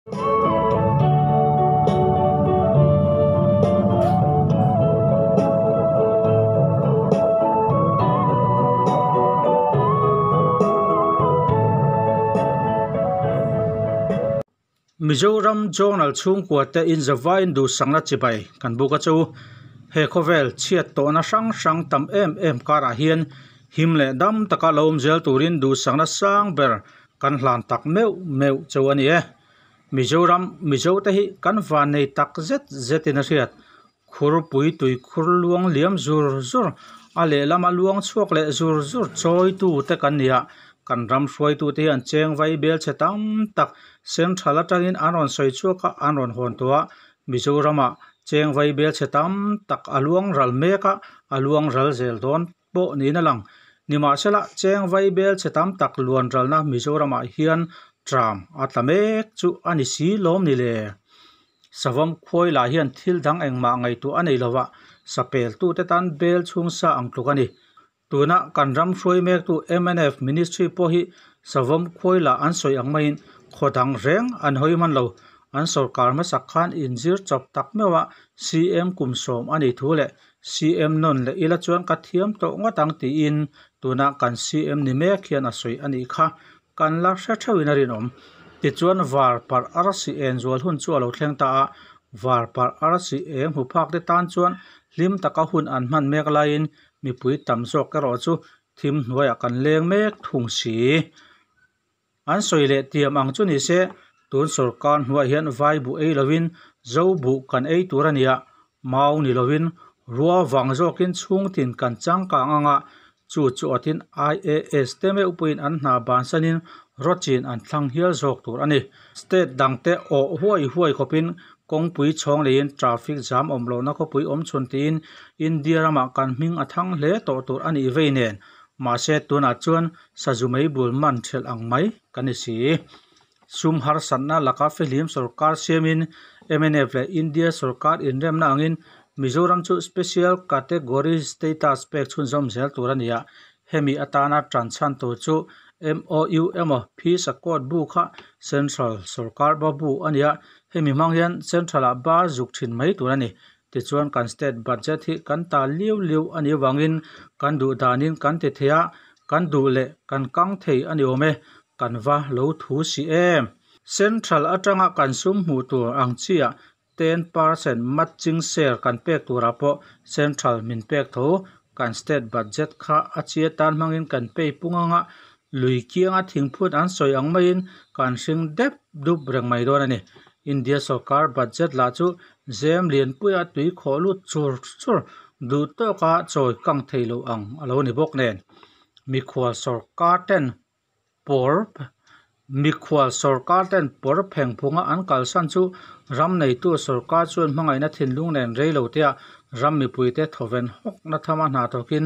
Mizoram Journal chhungkua te in zavaiin duhsakna chibai kan buk a chu. He khawvel chhiat tawhna hrang hrang tam em em karah hian him leh dam taka lo awm zel turin duhsakna sang ber kan hlan tak meuh meuh chu a ni e. Mizoram Mizo te hi kan van nei tak zet zetin a hriat. Khurpui tui khur luang liam zur zur a lehlama luang chhuak leh zur zur chawitu te kan ni a, kan ram hruaitu te hian cheng vai bel chhe tam tak central atangin an rawn sawi chhuak a, an rawn hawn tawh a, Mizoramah cheng vai bel chhe tam tak a luang ral mek a, a luang ral zel dawn pawh niin a lang. Nimahsela cheng vai bel chhe tam tak luan ralna Mizoramah hian tram a tla mek chu a ni si lawm ni le. Savawm khuai lah hian thil dang engmah ngaihtuah a nei lova, sapel tute tan bel chhung sa ang tluk a ni. Tuna kan ram hruai mektu mnf ministry pawh hi savawm khuai lah an sawi ang maiin khaw dang reng an hawi hman lo. An sorkar hmasak khan inzir chawp tak meuh a CM kum 10 a nih thu leh CM nawn leh ila chuan ka thiam tawh ngawt ang tiin tuna kan CM ni mek hian a sawi a nih kha. Kan la hre theuhin a rinawm. Tichuan var parh arsi eng zual hun chu a lo thleng ta a, var parh arsi eng hmu phak te tan chuan hlim taka hun an hman mek laiin mipui tam zawk erawh chu thim hnuaiah kan leng mek thung si. An sawi leh tiam ang chu ni se, tun sorkar hnuaiah hian vai buh ei lovin zo buh kan ei tur a ni a, mau ni lovin rua vang zawkin chhungtin kan changkang anga chu chu awtin IAS te meuh pawhin an hna bansanin rawchin an thlang hial zawk tur a ni. State dang te awh huai huai khawpin kawngpui chhawng leiin traffic jam awm lohna khawpui awm chhun tiin India ramah kan hming a thang hle tawh tur a nih vei nen. Mahse tunah chuan sazu mei bul man thelh ang mai kan ni si. Sum harsatna laka fihlim sorkar siamin mnf leh India sorkar inremna angin Mizoram chu special category status pek chhunzawm zel tur a ni a, hemi atana tan chhan tur chu MOU emaw Peace Accord bu kha Central sorkar ba bu a ni a, hemi hmang hian Central ah ba zuk thin mai tur a ni. Tichuan kan state budget hi kan ta liu liu a nih avangin kan duh danin kan ti thei a, kan duh leh kan kang thei a ni awm e, kan va lo thu si em. Central atanga kan sum hmuh tur ang chiah 10% matching share kan pek turah pawh Central min pek tho. Kan state budget kha a chi atan hmangin kan pay pung anga lui kianga thingphut an sawi ang maiin kan hring dep dup reng mai dawn a ni. India sorkar budget lah chu zem lianpuia tui khawh lut chur chur duh tawka chawi kang thei lo ang a lo ni bawk nen. Mikhual sorkar ten pawr mikhual sorkar ten pawr pheng phunga an kalsan chu ram neitu sorkar chuan hmangaihna thinlung nen rei lo tea ram mipuite thawven hawkna thama hna thawkin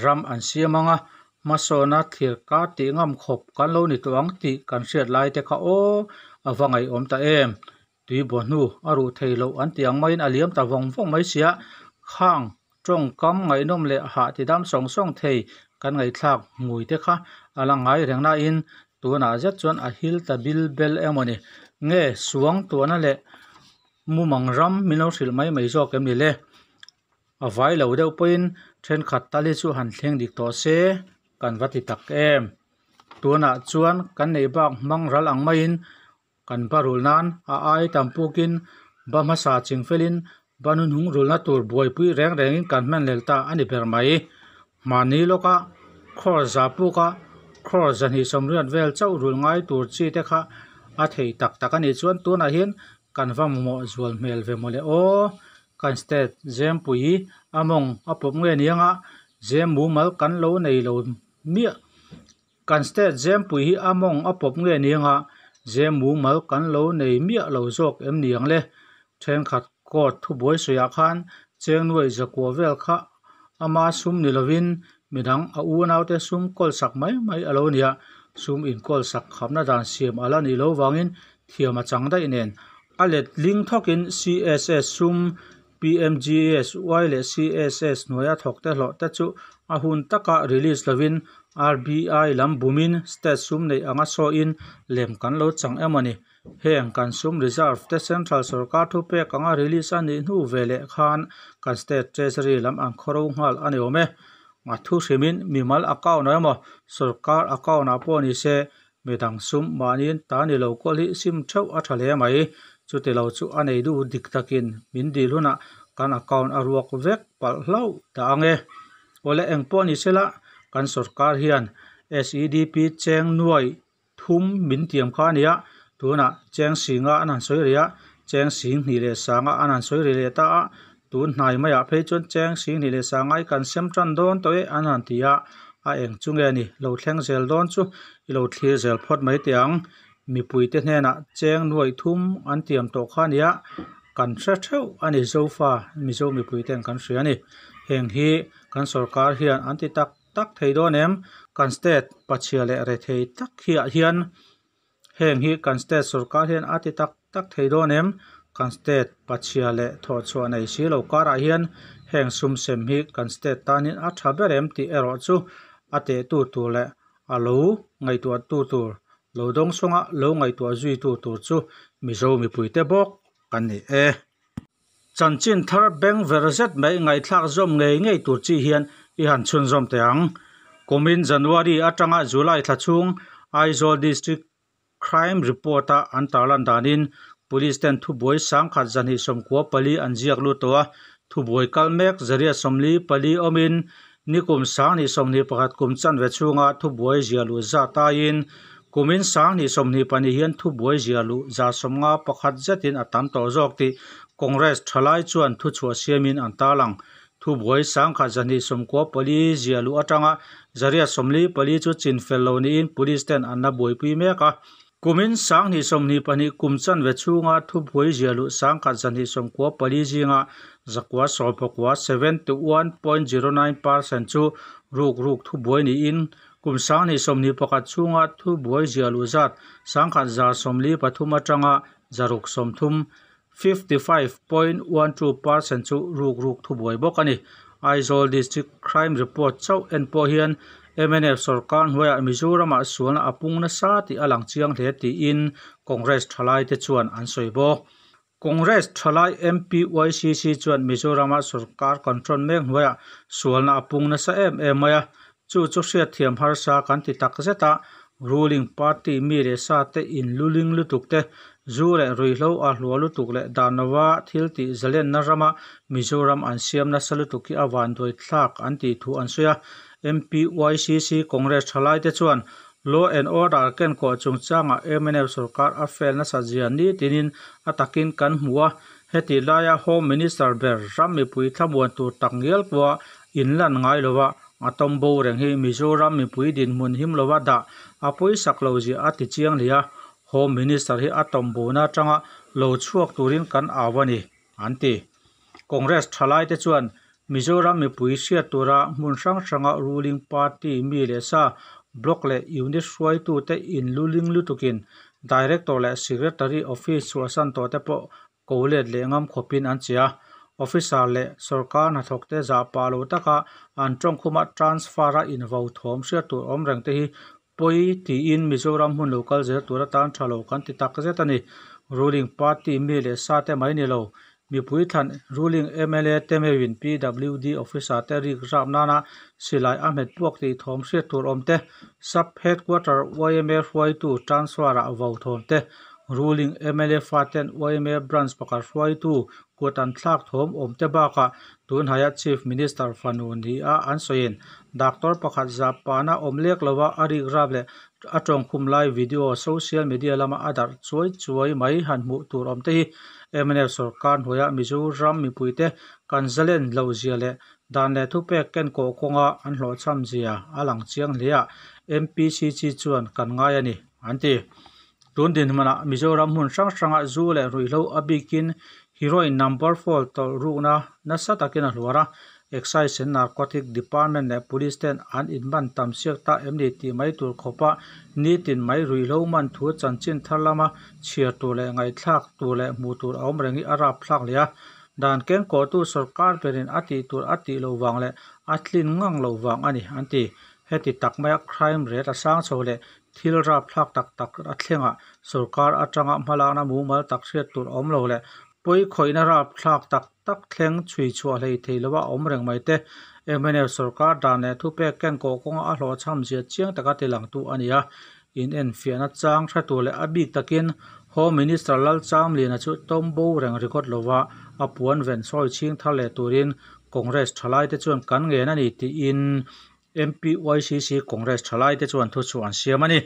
ram an siam anga hmasawna thlir kar tih ngam khawp kan lo ni tawh ang tih kan hriat lai te kha aw a va ngaihawm ta em. Tui baw hnu a ruh thei loh an tih ang maiin a liam ta vawng vawng mai sia. Khang tawngkam ngaihnawm leh hah ti dam sawng sawng thei kan ngaihthlak hmui te kha a la ngai reng nain tunah zet chuan a hil ta bil bel emaw ni. Nge suang tuahna leh mumang ram min lo hrilh mai mai zawk em ni le. A vai lo deuh pawhin thenkhat tal hi chu han thleng dik tawh se kan va ti tak em. Tunah chuan kan neih bak hmang ral ang maiin kan ba rul nan a ai tam pukin ba hmasa ching felin ba hnuhnung rulna tur buaipui reng rengin kan hman lel ta a ni ber mai. Mahni lawka crore za puka crore 280 vel chauh rul ngai tur chi te kha a thei tak tak a nih chuan tunah hian kan va mamawh zual hmel ve mawle aw. Kan state zempui a mawng a pawp nge ni anga zem mumal kan lo nei lo miah. Kan state zempui hi a mawng a pawp nge ni anga zem mumal kan lo nei miah lo zawk em ni ang le. Thenkhat court thubuai sawiah khan cheng nuai zakua vel kha ama sum ni lovin midang a unaute sum kawl sak mai mai a lo ni a, sum inkawl sak khapna dan siam ala nih lo wangin thiam a chang daih nen. A let ling thawkin CSS sum PMGSY leh CSS hnuaia thawk te hlawh te chu a hun taka release lovin RBI lam bumin state sum nei anga sawiin lem kan lo chang emaw ni. Heng kan sum reserve te central sorkar thupek anga release a nih hnu veleh khan kan state treasury lam an khawro nghal a ni awm e. A thu hrimin mimal account ah emaw sorkar account ah pawh ni se midang sum mahniin ta ni lo kawl hi sim theuh a tha hle mai. Chuti lo chu a nei duh dik takin min dil hunah kan account a ruak vek palh hlauh ta ang e. Awle eng pawh ni sela kan sorkar hian SEDP cheng nuai thum min tiam kha a nia, tunah cheng singa an han sawi rih a, cheng sing hnih leh sanga an han sawi rih leh ta a, tun hnai maiah phei chuan cheng sing hnih leh sanga i kan sem tan dawn tawh e an han ti a, a eng chu nge ni lo thleng zel dawn chu i lo thlir zel phawt mai teh ang. Mipuite hnenah cheng nuai thum an tiam tawh kha a nia, kan hre theuh a ni Zofa Mizo mipuite'n kan hria a ni. Heng hi kan sorkar hian an ti tak tak thei dawn em? Kan state pachhia leh rethei tak hiah hian heng hi kan state sorkar hian a ti tak tak thei dawn em? Kan state pachhia leh thawhchhuah nei si lo karah hian heng sum sem hi kan state tanin a tha ber em tih erawh chu a tehtu tur leh a lo ngaihtuahtu tur, lo dawng sawnga lo ngaihtuah zuitu tur chu Mizo mipuite bawk kan ni e. Chanchin thar beng ver zet mai ngaihthlak zawm ngei ngei tur chi hian i han chhunzawm teh ang. Kumin January atanga July thla chhung Aizawl District Crime Report-a an tarlan danin Police ten thubuai sangkhat zahnih sawmkua pali an ziak lut tawh a, thubuai kal mek zariat 44 awmin nikum 2021 kum chanve chhunga thubuai ziah luh zat aiin kumin 2022 hian thubuai ziah luh 51 zetin a tam tawh zawk tih Congress thalai chuan thuchhuah siamin an tarlang. Thubuai 1294 ziah luh atanga 144 chu chinfel lo niin Police ten an la buaipui mek a. Kumin 2022 kum chanve chhunga thubuai ziah luh 1294 zinga 919, 71.09%, chu ruk ruk thubuai niin kum 2021 chhunga thubuai ziah luh zat 1143 atanga 630, 55.12%, chu ruk ruk thubuai bawk a ni. Aizawl District Crime Report chauh en pawh hian mnf sorkar hnuaiah Mizoramah sualna a pung nasa tih a lang chiang hle tiin Congress thalaite chuan an sawi bawk. Congress thalai MPYCC chuan Mizorama sorkar control mek hnuaiah sualna a pung nasa em em mai a, chu chu hriatthiam harsa kan ti tak zet a, ruling party mi leh sa te inluling lutuk te, zu leh ruihhlo a hlua lutuk leh dan lova thil tih zalenna rama Mizoram an siam nasa lutuk hi a vanduai thlak an tih thu an sawi a. MPYCC Congress thalaite chuan Law and Order kenkawh chungchangah mnf sorkar a fail nasat zia nitinin a takin kan hmu a, hetih laia Home Minister ber ram mipui thlamuan tur tak ngial pawha inlan ngai lova a tawm bo reng hi Mizoram mipui dinhmun him lova dah a pawisak lo zia a ti chiang hle a, Home Minister hi a tawm bona atanga lo chhuak turin kan au a ni, an ti. Congress thalaite chuan Mizoram mipui hriat tura hmun hrang hranga ruling party mi leh sa, block leh unit hruaitute inluling lutukin Director leh Secretary office chhuahsan tawhte pawh ko let leh ngam khawpin an che a. Officer leh sorkar hnathawkte zah pah lo taka an tawngkhuma transfer-a invo thawm hriat tur awm reng te hi pawi tiin Mizoram hmun lo kal zel tur atan tha lo kan ti tak zet a ni. Ruling party mi leh sa te mai ni lo, mipui thlan ruling mla te meuhin PWD officer te rik rap nana silai a hmet puak tih thawm hriat tur awm te, Sub Headquarter yma hruaitu transfer-ah vo thawm te, Ruling mla faten yma branch pakhat hruaitu kut an thlak thawm awm te bakah tunhnaia Chief Minister fanu nia an sawiin doctor pakhat zah pahna awm lek lova a rik rap leh a tawngkhum lai video social media lama a darh chuai chuai mai han hmuh tur awm te hi mnf sorkar hnuaia Mizoram mipuite kan zalen loh zia leh dan leh thupek kenkawh kawnga an hlawhchham zia a lang chiang hle a, MPCC chuan kan ngai a ni, an ti. Tun dinhmunah Mizoram hmun hrang hranga zu leh ruihhlo a bikin heroin number four tawlh rukna nasa takin a hluar a, Excise and Narcotic Department leh Police ten an inman tam siak ta em ni tih mai tur khawpa nitin mai ruihhlo man thu chanchin thar lama chhiar tur leh ngaihthlak tur leh hmuh tur a awm reng hi a rapthlak hle a. Dan kengkawhtu sorkar berin a tih tur a tih loh vang leh a tlin ngang loh vang a ni, an ti. Heti tak maia crime rate a sang chho leh Thil rapthlak tak tak a thlengah sorkar atanga hmalakna mumal tak hriat tur a awm lo leh pawi khawihna rapthlak tak tak thleng chhui chhuah hlei thei lova a awm reng mai te. Mnf sorkar dan leh thupek kenkawh kawnga a hlawhchham zia chiang taka tilangtu a ni a. Inenfiahna chang hre tur leh a bik takin Home Minister Lalchamliana chu tawmbo reng ringawt lova a puan ven sawi chhing thar leh turin Congress thalaite chuan kan ngen a ni tiin MPYCC Congress thalaite chuan thuchhuah an siam a ni.